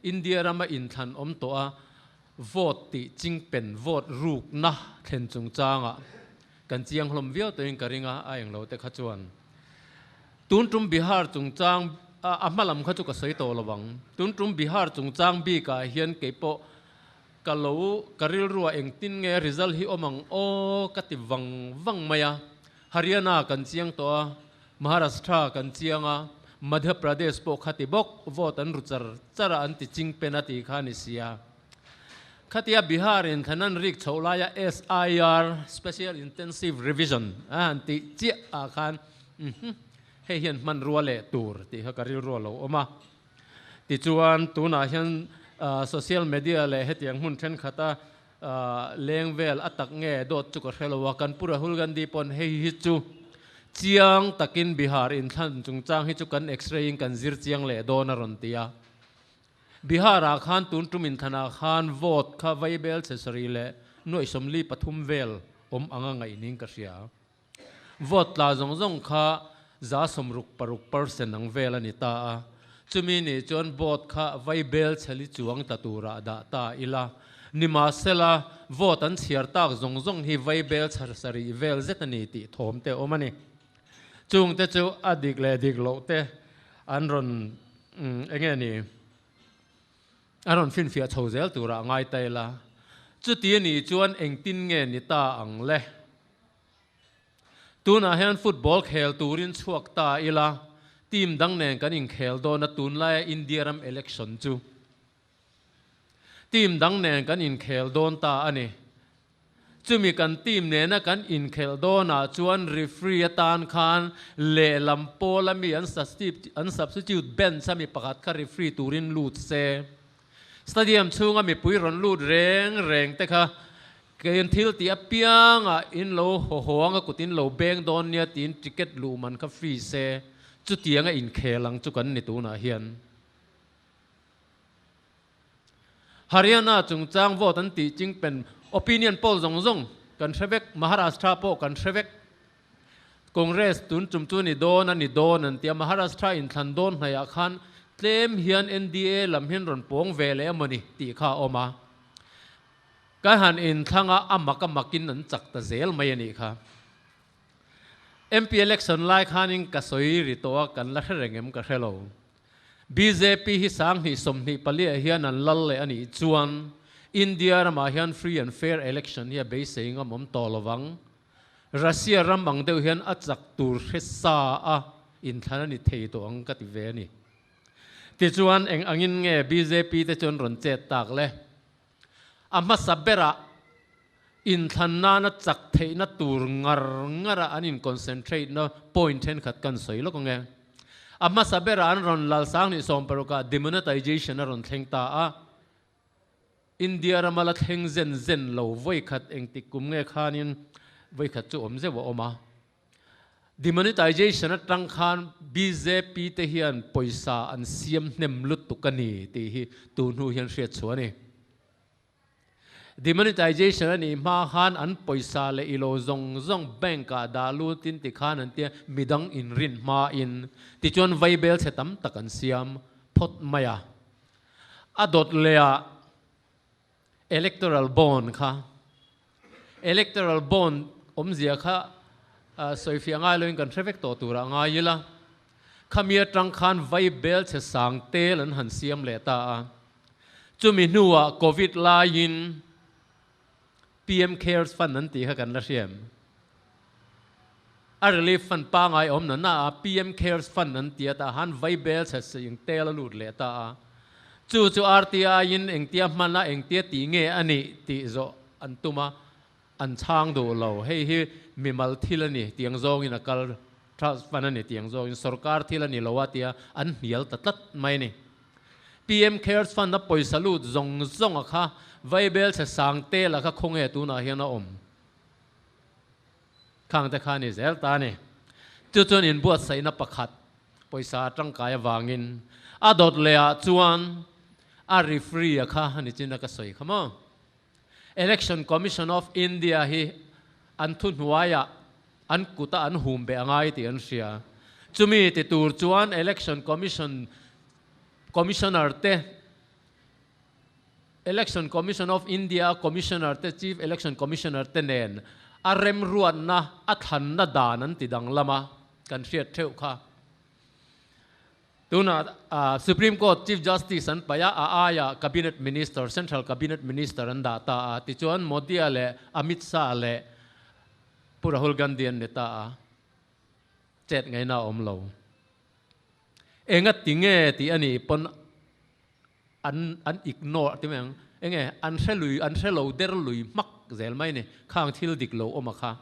India rama inthlan awm tawh a, vote tih chingpen, vote rukna thlen chungchangah kan chiang hlawm viau tawhin ka ring a, a englo te kha chuan. Tun tum Bihar chungchang a hma lam kha chu ka sawi tawh lo ang. Tun tum Bihar chungchang bikah hian keipawh ka lo ka rilruah engtin nge result hi awm ang aw ka ti vang vang mai a. Haryana kan chiang tawh a, Maharashtra kan chiang a, Madhya Pradesh pawh kha ti bawk, vote an ru char char a an ti chingpen a tih kha a ni sia. Khatia Bihar in thlan an rik chhoh laia SIR, Special Intensive Revision, a han tih chiah ah khan umm hei hian hmanrua leh tur tih kha ka rilru a lo awm a. Tichuan tunah hian social media leh hetiang hmun thenkhat a leng vel a tak nge dawt chu ka hre lo a, kan Pu Rahul Gandhi pawn hei hi chu chiang takin Bihar inthlan chungchang hi chu kan x-ray in kan zir chiang leh dawn a rawn ti a. Bihar ah khan tun tum inthlanah khan vote kha vaibel chhe sarih leh nuaih sawmli pathum vel awm anga ngaihning ka hria. Vote tla zawng zawng kha 60% ang vel a ni ta a. Chumi nih chuan vote kha vaibel chheli chuang tla turah dah ta ila. Nimahsela, vote an chhiar tak zawng zawng hi vaibel chhe sarih vel zet a ni tih thawm te awm a ni. Chungte chu a dik leh dik loh te an rawn eng nge ni, a rawn finfiah chho zel turah ngai ta ila. Chuti a nih chuan engtin nge ni ta ang le? Tunah hian football khel turin chhuak ta ila, team dang nen kan inkhel dawn a tunlaia India ram election chu team dang nen kan inkhel dawn ta a ni. Chumi kan team nena kan inkhelh dawnah chuan referee atan khan lehlam pawl ami an an substitute bench ami pakhat kha referee turin lut se. Stadium chhunga mipui rawn lut reng reng te kha keiin thil tih apiangah in lo haw haw anga kut in lo beng dawn nia tiin ticket luh man kha free se. Chutianga inkhel ang chu kan ni tunah hian. Haryana chungchang vote an tih chingpen opinion poll zawng zawng kan hre vek, Maharashtra pawh kan hre vek. Congress tun tum chu ni dawn a ni dawn an ti a, Maharashtra inthlan dawn hnaihah khan tlem hian NDA lam hian rawn pawng ve leh emawni tih kha a awm a. Ka han inthlang a, a mak a makin an chak ta zel mai a nih kha. MP election lai khanin ka sawi ri tawh a, kan la hre reng em ka hre lo. Bjp hi 2024 ah hian an lal leh a nih chuan India ramah hian free and fair election hi a beisei ngam awm tawh lovang. Russia ram ang deuh hian a chak tur hre sa a inthlan a ni thei tawh ang ka ti ve a ni. Tichuan eng angin nge bjp te chuan rawn chet tak le? A hmasa berah inthlan nana chak theihna tur ngar ngara an in concentrate na point thenkhat kan sawi lawk ang e. A hmasa berah an rawn lal 2016 ah demonetization a rawn thleng ta a, India rama la thleng zen zen lo vawikhat engtik kum nge khanin vawikhat chu awm zeuh a awm a. Demonetization atang khan bjp te hian pawisa an siam hnem lutuk a ni tih hi tu hnu hian hriat chhuah a ni. Demonetization a nih hma khan an pawisa leh ilo zawng zawng bank ah dah lut in ti khan an tia midang inrin hma in tichuan vaibel chhe tam tak an siam phawt mai a. A dawt leh ah Electoral bond kha Electoral bond awmzia kha sawifiah ngai loin kan hre vek tawh turah ngai ila, khami atang khan vai bel chhe sang tel an han siam leh ta a. Chumi hnuah Covid laiin PM Cares Fund an tih kha kan la hriam. A relief fund pangai awm na na a PM Cares Fund an ti a tah han vai bel chhe sing tel a lut leh ta a. Chu chu RTI in engtia hman a engtia tih nge a nih tih zawh an tum a, an chhang duh lo. Hei hi mimal thil a ni tiang zawngin a kal trust fund a ni tiang zawngin sorkar thil a ni lo a tia an hnial ta tlat mai a ni. PM Cares Fund a pawisa lut zawng zawng a kha vaibel chhe sang tel a kha khawnge tunah hian a awm. Khang te kha ni zel ta a ni. Chu chuan inbuatsaihna pakhat pawisa tangkai avangin a dawt leh ah chuan a referee a kha a ni chin a ka sawi kha maw. Election Commission of India hi an thuhnuaiah an kuta an hum beh a ngai tih an hria. Chumi ti tur chuan Election Commission Commissioner te. Election Commission of India Commissioner te Chief Election Commissioner te nen a remruatna a thlanna dan an ti danglam a, kan hriat theuh kha. Tunah Supreme Court Chief Justice an paih a, a aiah Cabinet Minister, Central Cabinet Minister an dah ta a, tichuan Modi-a leh Amit Shah leh Pu Rahul Gandhi an ni ta a, chet ngaihna a awm lo. Enga ti nge tih a nih pawn an an ignore ti mai ang, enge an hre lui, an hre lo der lui hmak zel mai ni, khang thil dik lo awm a kha.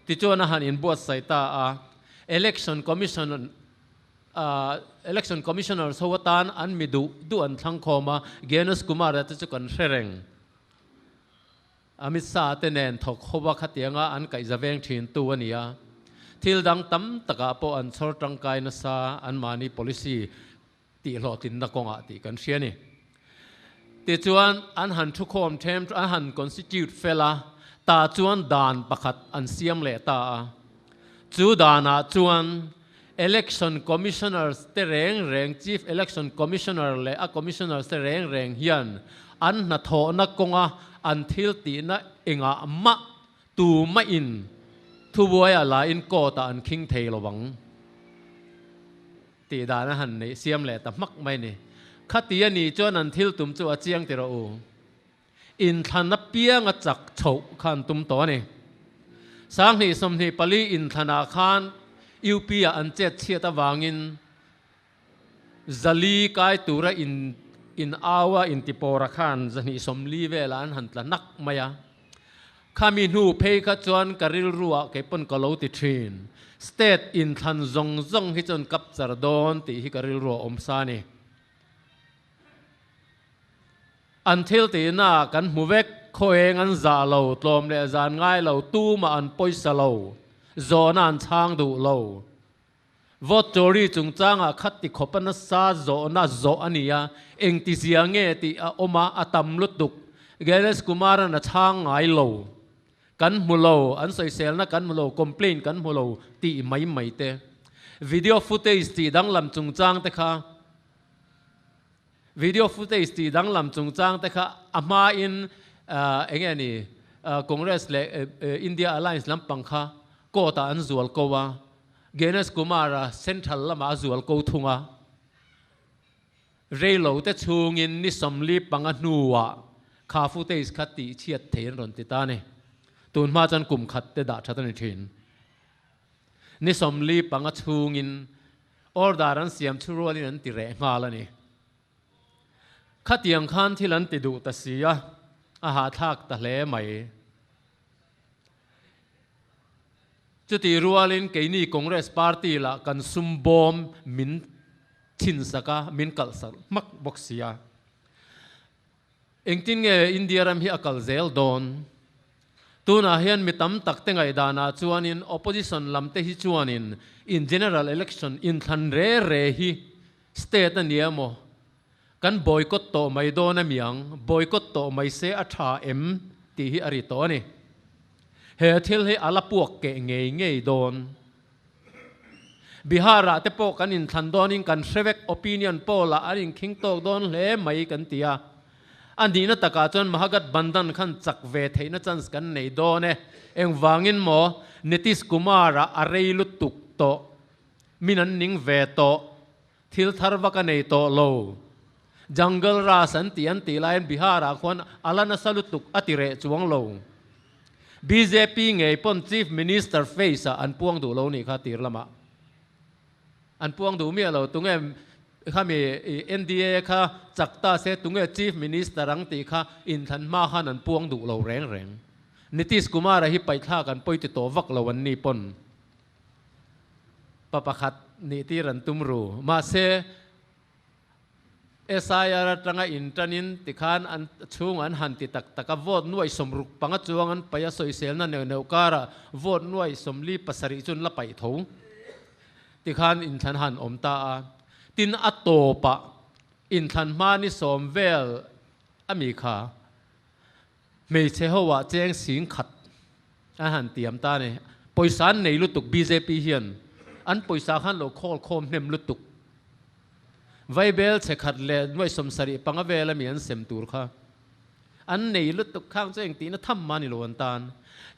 Tichuan a han inbuatsaih ta a, Election Commission Election Commissioners ho atan an mi duh duh an thlang khawm a, Gyanesh Kumar-a te chu kan hre reng. Amit Shah te nen thawk ho a khatianga an kaihza veng thin tu a ni a. Thil dang tam takah pawh an chhawr tangkai nasa anmahni policy tih hlawhtlinna kawngah tih kan hria a ni. Tichuan, an han thukhawm them, an han constitute fel a, tah chuan dan pakhat an siam leh ta a. Chu danah chuan Election Commissioners te reng reng, Chief Election Commissioner leh a Commissioners te reng reng hian an hnathawhna kawnga an thil tihna engah mah tumahin thubuaia lain court-ah an khing thei lo ang. Tih dan a han neih siam leh ta hmak mai ni. Khati a nih chuan an thil tum chu a chiang ti rawh u. Inthlan apiang a chak chhoh kha an tum tawh a ni. Sanghnih 24 inthlanah khan UP ah an chet chhiat avangin 400 kai tura in in au a intipawra khan 240 velah an han tla nak mai a. Khami hnu phei kha chuan ka rilruah kei pawn ka lo ti thin. State inthlan zawng zawng hi chuan capture dawn tih hi ka rilruah awm sa a ni. An thil tihna kan hmu vek, khaweng an zah lo, tlawm leh zan ngai lo, tumah an pawisa lo, zawhna an chhang duh lo. Vote chori chungchangah khat ti khawp a nasa zawhna zawh a ni a, engtizia nge tih a awm a, a tam lutuk. Ganesh Kumar-a'n a chhang ngai lo. Kan hmu lo, an sawiselna kan hmu lo, complaint kan hmu lo tih mai mai te. Video footage tih danglam chungchang te kha Video footage tih danglam chungchang te kha a hmain eng nge ni Congress leh India Alliance lampang kha court ah an zual ko a, Ganesh Kumar-a central lamah a zual ko thung a. Reilo te chhungin ni 45 hnuah kha footage kha tih chhiat thei an rawn ti ta a ni. Tun hma chuan kum khat te dah that a ni thin. Ni 45 chhungin Order an siam chu rualin an ti reh nghal a ni. Khatiang khan thil an ti duh ta si a, a hahthlak ta hle mai. Chuti rualin keini Congress Party lah kan sum bawm min thinsak a, min kalhsak hmak bawk si a. Engtin nge India ram hi a kal zel dawn? Tunah hian mi tam tak te ngaihdanah chuanin opposition lam te hi chuanin in general election inthlan re re hi state a nia maw? Kan boycott tawh mai dawn a miang, boycott tawh mai se a tha em tih hi a ri tawh a ni. He thil hi a la puak keh ngei ngei dawn. Bihar-ah te pawh kan inthlan dawnin kan hre vek, opinion poll-ah an inkhing tawk dawn hle mai kan ti a. A nihna takah chuan Mahagathbandhan khan chak ve theihna chance kan nei dawn e. Engvangin maw Nitish Kumar-ah a rei lutuk tawh, min an ning ve tawh, thil thar vak a nei tawh lo. Jungle Raj an tih an tih laiin Bihar-ah khuan a la nasa lutuk a ti reh chuang lo. Bjp ngei pawn Chief Minister face-ah an puang duh lo nih kha tir lamah. An puang duh miah lo. Tunge khami NDA kha chak ta se tunge Chief Minister ang tih kha inthlan hma khan an puang duh lo reng reng. Nitish Kumar-a hi paihthlak an pawi ti tawh vak lo an ni pawn. Pa pakhat nih tir an tum ru. Mahse, SIR atanga intanin tikhan an chhung an han ti tak tak a, vote nuaih 65 chuang an paih a, sawiselna neuh neuh karah vote nuaih 47 chu an la paih tho. Tikhan inthlan han awm ta a, tin a tawpah inthlan hma ni sawm vel a mi kha hmeichhe ho ah cheng sing khat an han tiam ta a ni. Pawisa an nei lutuk bjp hian an pawisa khan lo khawl khawm hnem lutuk. Vaibel chhe khat leh nuaih 75 vel a mi an sem tur kha. An nei lutuk khang chu engtihna tham mah ni lo an tan.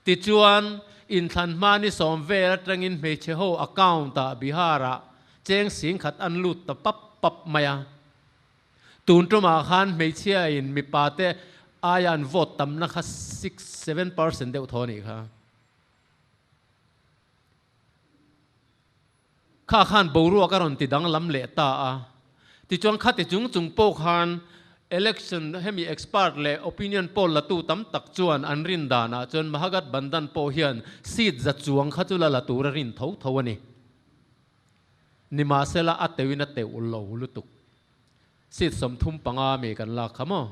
Tichuan, inthlan hma ni sawm vel atangin hmeichhe ho account ah Bihar ah cheng sing khat an lut ta pap pap mai a. Tun tumah khan hmeichhia in mipa te aia an vote tamna kha 6, 7% deuh thaw a nih kha. Kha khan boruak a rawn ti danglam leh ta a. Tichuan khati chung chung pawh khan election hemi expert leh opinion poll latu tam tak chuan an rin danah chuan Mahagathbandhan pawh hian seat za chuang kha chu la la tur a rin tho tho a ni. Nimahsela a teuhin a teuh lo lutuk. Seat 35 mi kan lak kha maw?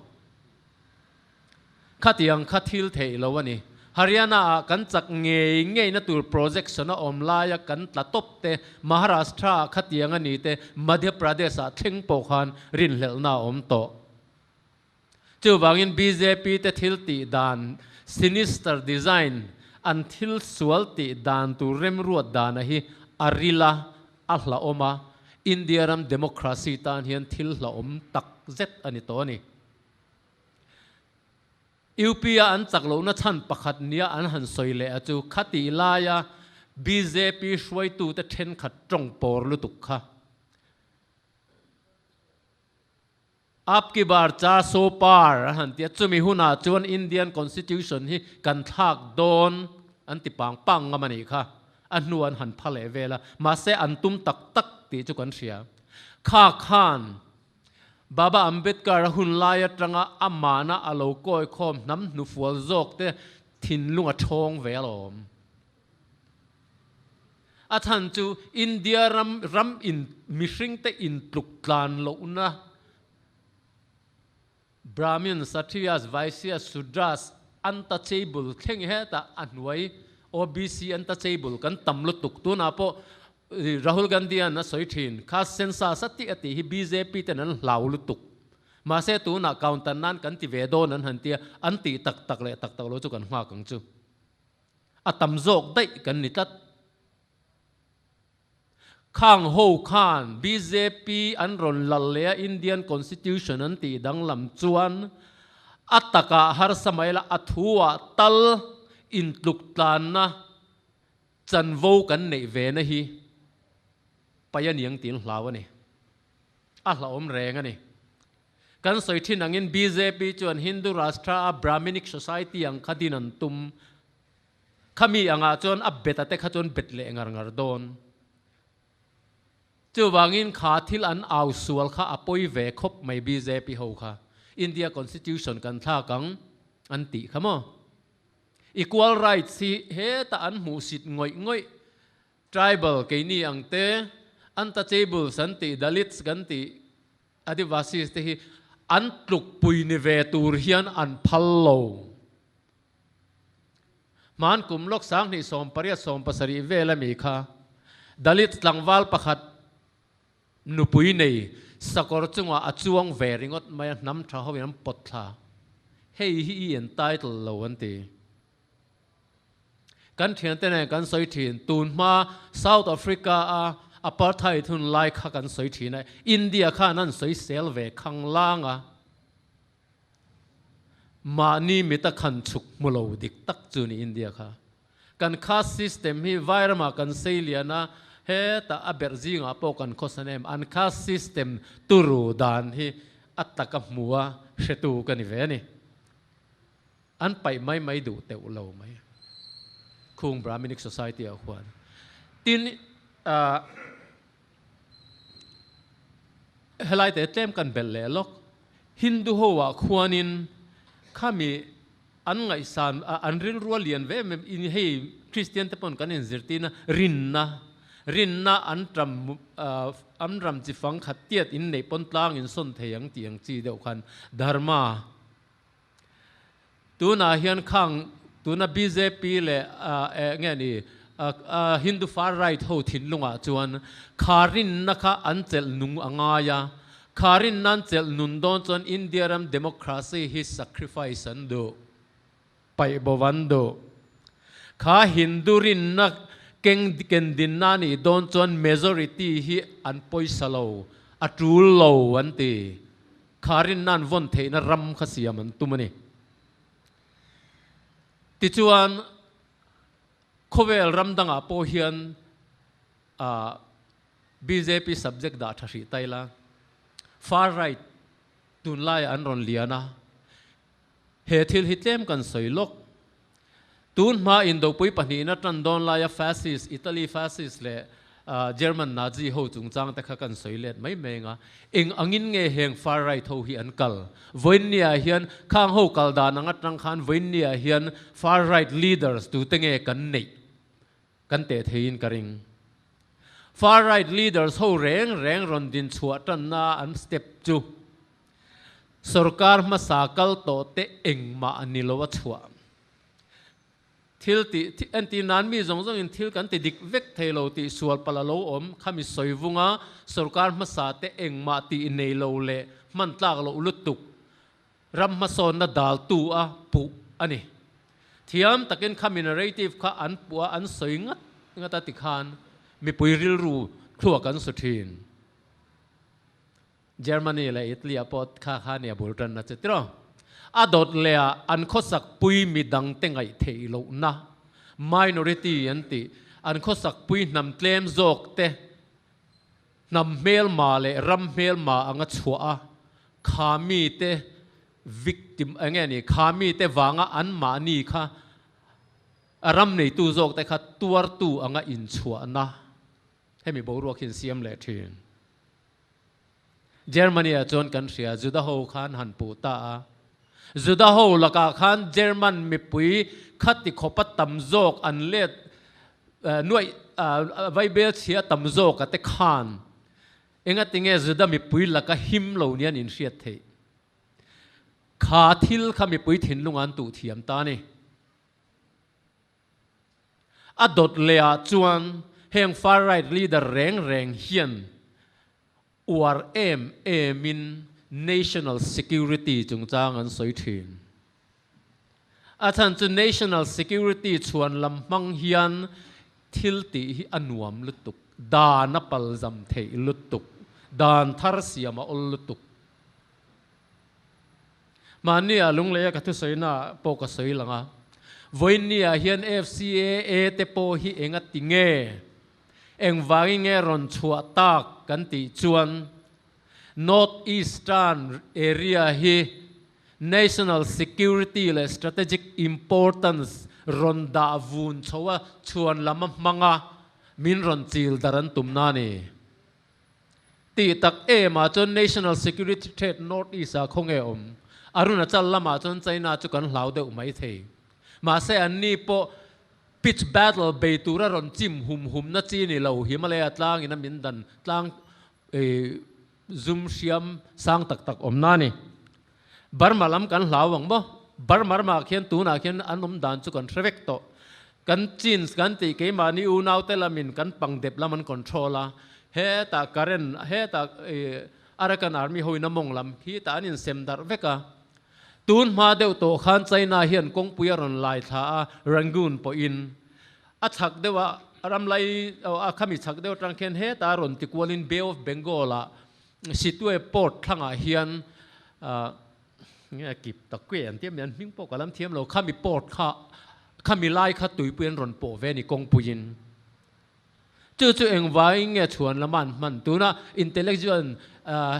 Khatiang kha thil theih lo a ni. Haryana ah kan chak ngei ngeina tur projection a awm laia kan tla tawp te, Maharashtra ah khatiang a ni te, Madhya Pradesh ah thleng pawh khan rinhlelhna a awm tawh. Chuvangin bjp te thil tih dan sinister design an thil sual tih dan tur remruat dana hi a ril a, a hlauhawm a, India ram democracy tan hian thil hlauhawm tak zet a ni tawh a ni. UP a an chak lohna chhan pakhat nia an han sawi leh a chu khatih laia bjp hruaitute thenkhat tawng pawr lutuk kha. Aap ki bar 400 par a han ti a, chumi hunah chuan Indian Constitution hi kan thlak dawn an ti pang pang ngam a nih kha. A hnu an han pha leh vel a, mahse an tum tak tak tih chu kan hria. Kha khan Baba Ambedkar a hun lai atanga amahna a lo kawi khawm hnam hnufual zawk te thinlung a thawng ve alawm. A chhan chu India ram ram in mihringte intluk tlan lohna Brahmin, Kshatriyas, Vaishyas, Shudras, Untouchable thleng hetah a hnuai OBC Untouchable kan tam lutuk. Tunah pawh Rahul Gandhi-a'n a sawi thin, Caste census a tih a tih hi bjp ten an hlau lutuk. Mahse tunah counter nan kan ti ve dawn an han tia, an tih tak tak leh tak tak lo chu kan nghak ang chu. A tam zawk daih kan ni tlat. Khang ho khan bjp an rawn lal leh a Indian Constitution an tih danglam chuan a takah harsa mai la a thuah tal intluk tlanna chanvo kan neih ve na hi pai a niang tiin hlau a ni. A hlauhawm reng a ni. Kan sawi thin angin bjp chuan Hindu Rashtra a Brahminic society ang kha din an tum. Khami angah chuan a bet a te kha chuan bet leh ngar ngar dawn. Chuvangin kha thil an au sual kha a pawi ve khawp mai bjp ho kha. India Constitution kan thlak ang an tih kha maw. Equal rights hi hetah an hmuhsit ngawih ngawih. Tribal keini ang te, Untouchables an tih, Dalits kan tih, Adivasis te hi an tlukpui ni ve tur hian an phal lo. Hman kum lawk 2018 17 vel ami kha Dalit tlangval pakhat nupui nei sakawr chungah a chuang ve ringawt mai a, hnam tha hoin an pawt thla. Hei hi i entitle lo an ti. Kan thiante nen kan sawi thin, tun hma South Africa a apartheid hun lai kha kan sawi thin a, India khan an sawi sel ve khang lang a, mahni mita khan chhuk hmu lo dik tak chu ni India kha. Kan caste system hi Vairamah kan sei lian a, hetah a berh zingah pawh kan khawsan em, an caste system turu dan hi a taka hmu a hretu ka ni ve a ni. An paih mai mai duh teuh lo mai. Khung Brahminic Society ah khuan. Tin, helai te tlem kan belh leh lawk. Hindu ho ah khuanin khami an ngaihsan, an rilru a lian ve em em in hei Christian te pawn kan inzirtir na rinna, rinna an ram, an ram chi fang khat tiat inneih pawn tlang insawn thei ang tih ang chi deuh khan dharma, Tunah hian khang tuna bjp leh nge ni Hindu far right ho thinlungah chuan kharinna kha an chelh nung a ngai a, kharinna an chelh nun dawn chuan India ram democracy hi sacrifice an duh, paih bo an duh. Kha Hindu rinna keng ken dinna a nih dawn chuan majority hi an pawisa lo, a tul lo an ti. Kha rinna an vawn theihna ram kha siam an tum a ni. Tichuan, khawvel ram dangah pawh hian bjp subject dah tha hrih ta ila, far right tunlaiah an rawn lian a, he thil hi tlem kan sawi lawk. Tun hma Indopui pahnihna tan dawn laia Fascist, Italy Fascist leh German Nazi ho chungchang te kha kan sawi let mai mai ang a, eng angin nge heng far right ho hi an kal? Vawiinniah hian khang ho kal dan ang atang khan vawiinniah hian far right leaders tute nge kan neih kan teh theiin ka ring. Far right leaders ho reng reng rawn din chhuah tanna an step chu Sorkar hmasa kal tawh te engmah ni lo a chhuah. Thil tih, entir nan mi zawng zawngin thil kan ti dik vek thei lo tih sual palh a lo awm kha mi sawi vunga sorkar hmasa te engmah tih nei lo leh hman tlak loh lutuk ram hmasawnna daltu a puh a ni. Thiam takin kha mi narrative kha an puh a an sawi ngat ngat a tikhan mipui rilru thluak an su thin. Germany leh Italy ah pawh kha kha nia bul tan na che tiraw. A dawt leh ah an khawsak pui midang te ngaih theih lohna, minority an tih, an khawsak pui hnam tlem zawk te hnam hmelma leh ram hmelma anga chhuah a, kha mi te victim eng nge ni, kha mi te vanga an mahni kha a ram neitu zawk te kha tuartu anga inchhuahna hemi boruak hi an siam leh thin. Germany ah chuan kan hria, Juda ho khan han puh ta a. Juda ho lakah khan German mipui khati khawpa tam zawk an let nuaih vaibel chhia tam zawk a te khan engatinge Juda mipui laka him lo nia an inhriat theih? Kha thil kha mipui thinlung an tuh thiam ta a ni. A dawt leh ah chuan heng far right leader reng reng hian uar em em in national security chungchang an sawi thin. A chhan chu national security chhuan lam hmang hian thil tih hi a nuam lutuk, dan a palzam theih lutuk, dan thar siam a awl lutuk. Mahni ah lungleia ka thusawi na pawh ka sawi lang a, vawiinni ah hian FCAA te pawh hi eng a ti nge, engvangin nge rawn chhuah tak kan tih chuan North Eastern area hi National Security leh Strategic Importance rawn dah vun chho a chhuan lam a hmang a, min rawn chil dar an tum na a ni. Tih tak em ah chuan National Security Threat North East ah khawnge awm? Arunachal lamah chuan China chu kan hlau deuh mai thei. Mahse anni pawh pitch battle bei tura rawn chim hum hum na chi ni lo Himalaya tlang in a min dan tlang zum hriam sang tak tak awm na ni. Burma lam kan hlau ang maw? Burma ramah khian tunah khian an awm dan chu kan hre vek tawh. Kan Chins kan tih keimahni unaute lamin kan pangdep lam an control a, hetah Karen, hetah Arakan Army hoin a mawng lam khi tah an insem darh vek a. Tun hma deuh tawh khan China hian kawngpui a rawn lai thla a, Rangoon pawhin a chhak deuh a, ramlai a khami chhak deuh atang khian hetah a rawn tikualin Bay of Bengal ah Situe port thlangah hian nge kip tak kue an tiam an hming pawh ka lam thiam lo khami port kha khami lai kha tuipui an rawn pawh ve ni kawngpuiin chu chu engvangin nge chhuan lama an hman tuna intellectual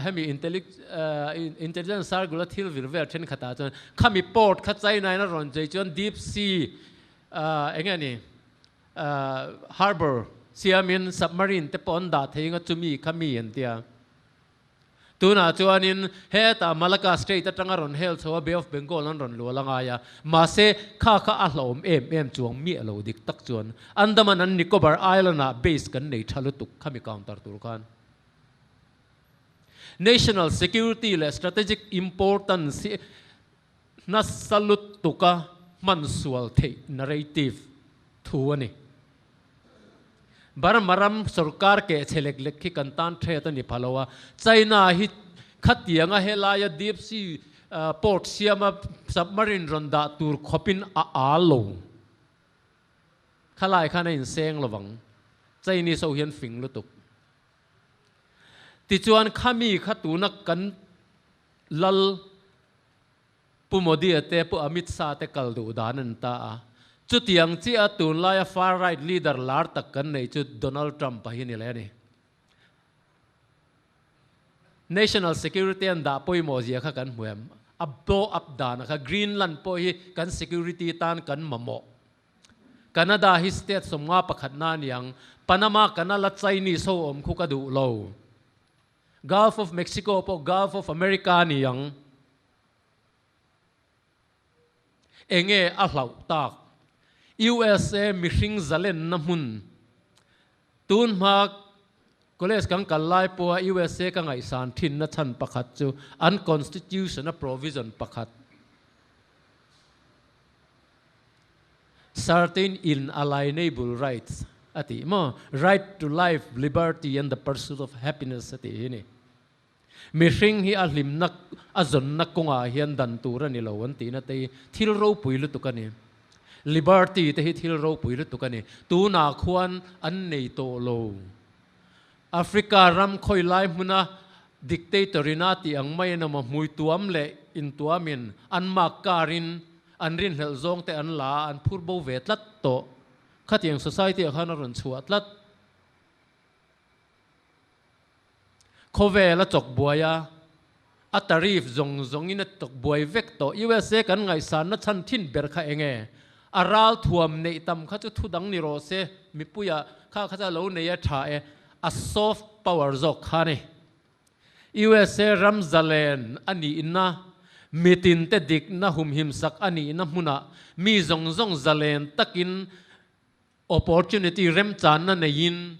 hemi intelligence circle a thil vir vel thenkhatah chuan khami port kha China in a rawn chei chuan deep sea enge ni Harbour siamin submarine te pawh an dah thei anga chumi kha mi an tia. Tunah chuanin hetah Malacca Strait atanga rawn hel chho a Bay of Bengal an rawn lual a ngai a, mahse kha kha a hlauhawm em em chuang miah lo dik tak chuan Andaman and Nicobar Island ah base kan nei tha lutuk khami counter tur khan. National security leh strategic importance hi Nasa lutuka hman sual theih narrative thu a ni. Burma ram sorkar keh chhe lek lek khi kan tan thret a ni pha lo a, China hi khatianga helaia deep sea port siama submarine rawn dah tur khawpin a al lo. Khalai khan a inseng lovang. Chinese ho hian fing lutuk. Tichuan khami kha tuna kan Lal Pu Modi-a te, Pu Amit Shah te kal duh dan an ta a. Chutiang chiah a tunlaia far right leader lar tak kan neih chu Donald Trump-a hi ni leh a ni. National security an dah pawimawh zia kha kan hmu em? A blow up dan kha Greenland pawh hi kan security tan kan mamawh. Canada hi state 51 na aniang, Panama Canal a Chinese ho awm khu ka duh lo. Gulf of Mexico pawh Gulf of America aniang. Enge a hlauh tak? USA mihring zalenna hmun. Tun hma college kan kal lai pawha USA ka ngaihsan thinna chhan pakhat chu an constitution a provision pakhat certain inalienable rights a tih maw? Right to life, liberty and the pursuit of happiness a tih hi ni. Mihring hi a hlimna, a zawnna kawngah hian dan tur a ni lo an tihna te hi thil ropui lutuk a ni. Liberty te hi thil ropui lutuk a ni. Tunah khuan an nei tawh lo. Africa ram khawi lai hmuna dictator in a tih ang mai emaw hmui tuam leh intuamin an mark karin an rinhlelh zawng te an la a, an phur bo ve tlat tawh. Khatiang society ah khan a rawn chhuah tlat. Khawvel a chawk buai a, a tariff zawng zawngin a chawk buai vek tawh. USA kan ngaihsanna chhan thin ber kha eng nge? A ral thuam neih tam kha chu thu dang ni rawh se, mipuia kha kha chu a lo nei a tha e, a soft power zawk kha a ni. USA ram zalen a nihna, mitinte dikna humhim sak a nihna hmunah mi zawng zawng zalen takin opportunity remchanna neiin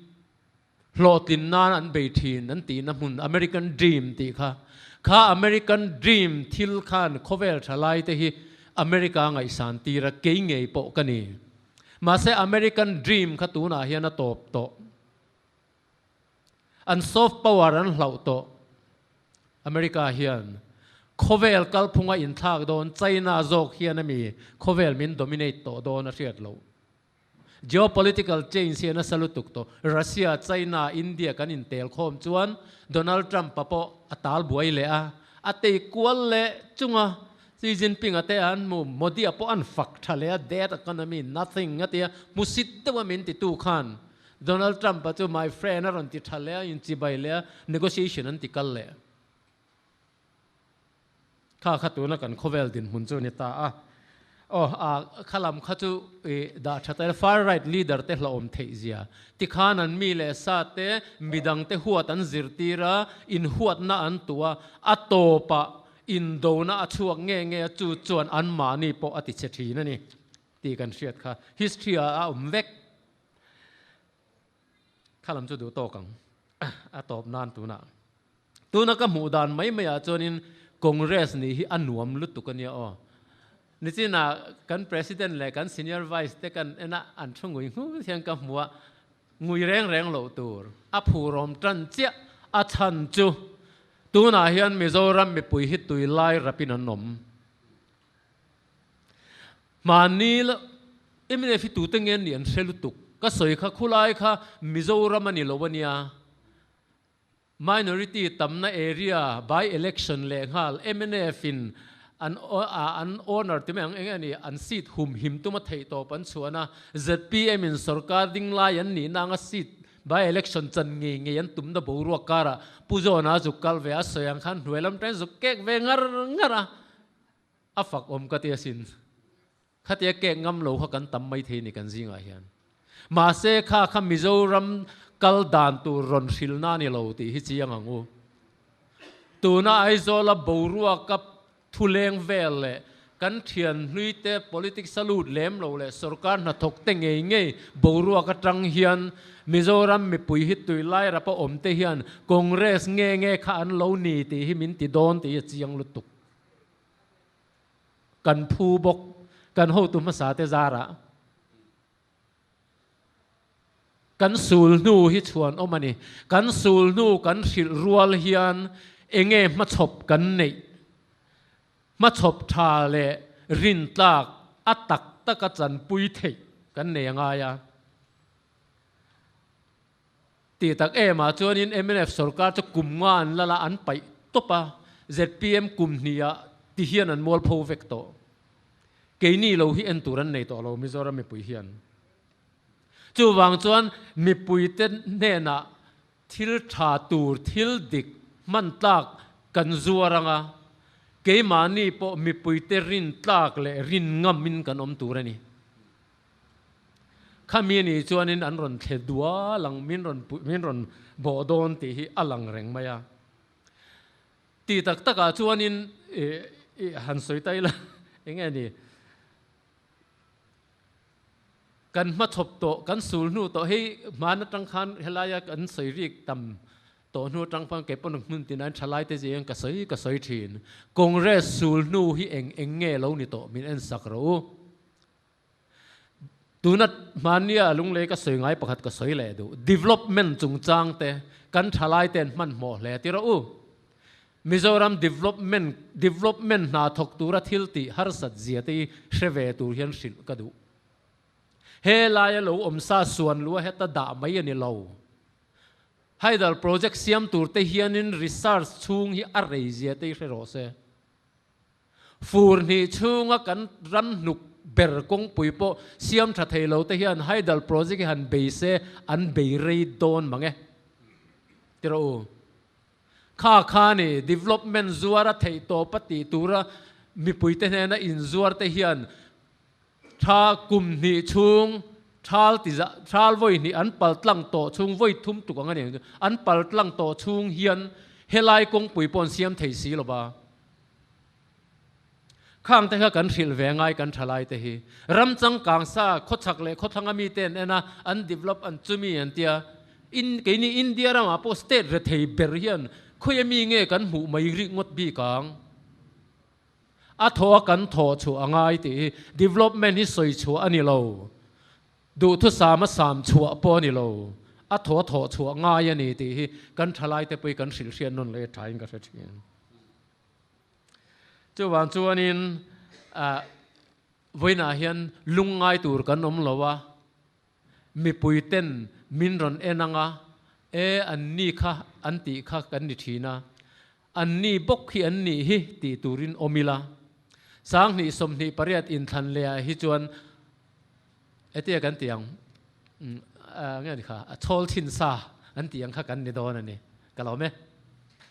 Hlawhtlin nan an bei thin an tihna hmun American Dream tih kha. Kha American Dream thil khan khawvel tha lai te hi America ngaihsan tir a kei ngei pawh ka ni. Mahse American Dream kha tunah hian a tawp tawh. An soft power an hlauh tawh. America hian khawvel kalphunga inthlak dawn China zawk hian ami khawvel min dominate tawh dawn a hriat loh. Geopolitical change hi a nasa lutuk tawh. Russia, China, India kan intel khawm chuan Donald Trump-a pawh a tal buai leh a, a tei kual leh chung a. Xi Jinping-a te an hmu, Modi-a pawh an fak tha leh a, dead economy, nothing a ti a, hmusit deuh a min titu khan Donald Trump-a chu my friend a rawn ti tha leh a, inchibai leh a, negotiation an ti kal leh. Kha kha tuna kan khawvel dinhmun chu a ni ta a. Aw, a kha lam kha chu i dah tha ta far right leader te hlauhawm theih zia. Tikhan an mi leh sa te, midang te huat an zirtir a, inhuatna an tuah a, a tawpah indona a chhuak nge nge a, chu chuan anmahni pawh a ti chhe thin a ni tih kan hriat kha. History ah a awm vek. Kha lam chu duh tawk ang a tawp nan tunah. Tuna ka hmuh dan mai maiah chuanin Congress nih hi a nuam lutuk a nia aw. Nichinah kan President leh kan Senior Vice te kan en a, an thu ngui nghut hian ka hmu a, ngui reng reng loh tur a phurawm tan chiah a chhan chu tunah hian Mizoram mipui hi tui lai rapin an awm. Hmanni mnf hi tute nge an nih an hre lutuk. Ka sawi kha khulai kha Mizoram a ni lo a nia. Minority tamna area by election leh nghal mnf in an an owner ti mai ang eng nge ni an seat hum him tuma theih tawp an chhuan a, zpm in sorkar ding lai an nihna anga seat by election chan ngei ngei an tumna boruak karah Pu John-a zuk kal ve a sawi ang khan hnuai lam ṭain zuk kek ve ngar ngar a, a fak awm ka ti asin. Khatia kek ngam lo kha kan tam mai thei ni kan zingah hian. Mahse kha kha Mizoram kal dan tur rawn hrilhna a ni lo tih hi chiang ang u. Tuna Aizawla boruaka thuleng vel leh kan thian hlui te politics a lut lem lo leh sorkar hnathawk te ngei ngei boruak atang hian Mizoram mipui hi tui lai rapa awm te hian Congress nge nge kha an lo ni tih hi min ti dawn tih hi a chiang lutuk. Kan phu bawk, kan hotu hmasa te zarah kan sul hnu hi chhuan awm a ni. Kan sul hnu kan hrilh rual hian enge hmachhawp kan neih? Hmachhawp tha leh rintlak a tak taka chanpui theih kan nei a ngai a. Tih tak em ah chuanin mnf sorkar chu kum nga an lal a, an paih tawp a, zpm kum hnih ah ti hian an mualpho vek tawh. Keini lo hi en tur an nei tawh lo Mizoram mipui hian. Chuvang chuan mipuite hnenah thil tha tur, thil dik hman tlak kan zuar anga, keimahni pawh mipuite rin tlak leh rin ngamin kan awm tur a ni. Khami ni chuanin an rawn thle dual ang, min rawn min rawn bawh dawn tih hi a lang reng mai a. Ti tak takah chuanin i han sawi ta ila eng nge ni? Kan hmachhawp tawh, kan sul hnu tawh hei hman atang khan helaia kan sawi rik tam tawh hnu atang pawh kei pawn hmun tinain thalai te zing ka sawi ka sawi thin. Congress sul hnu hi eng eng nge lo ni tawh min en sak rawh u. Tuna hmania lunglei ka sawi ngai pakhat ka sawi leh duh. Development chungchang te kan thalai ten hmanhmawh hle ti rawh u. Mizoram development development hna thawk tura thil tih harsat zia te hi hre ve tur hian hrilh ka duh. He laia lo awm sa suan lua heta dah mai a ni lo. Hydel project siam tur te hianin research chhung hi a rei zia te hi hre rawh se. Fur hnih chhunga kan ram hnuk ber kawngpui pawh siam tha thei lo te hian Hydel project hi han bei se an bei rei dawn mang e. Ti rawh u. Kha kha ni, development zuar a theih tawp a tih tura mipuite hnena inzuar te hian tha kum hnih chhung thal ti zah thal vawi hnih an pal tlang tawh chhung vawi thum tuk ang a ni ang chu, an pal tlang tawh chhung hian helai kawngpui pawh an siam thei si lo va. Khang te kha kan hrilh ve ngai kan thalai te hi. Ram changkang sa khawchhak leh khawthlang a mite an en a, an develop an chumi an tia. In keini India ramah pawh state rethei ber hian khawi ami nge kan hmuh mai rih ngawt bik ang. A thaw a kan thawh chhuah a ngai tih hi development hi sawi chhuah a ni lo. Duhthusam a sam chhuah pawh a ni lo. A thaw a thawh chhuah ngai a ni tih hi kan thalai te pawh hi kan hrilh hriat nawn leh thain ka hre thin. Chuvang chuanin vawiinah hian lungngai tur kan awm lo a, mipui ten min rawn en ang a, e an ni kha an tih kha kan ni thin a, an ni bawk hi an nih hi tih turin awm ila. 2028 inthlan leh ah hi chuan hetia kan tih ang, nge ni kha, a chhawl thin sa an tih ang kha kan ni dawn a ni. Ka lawm e.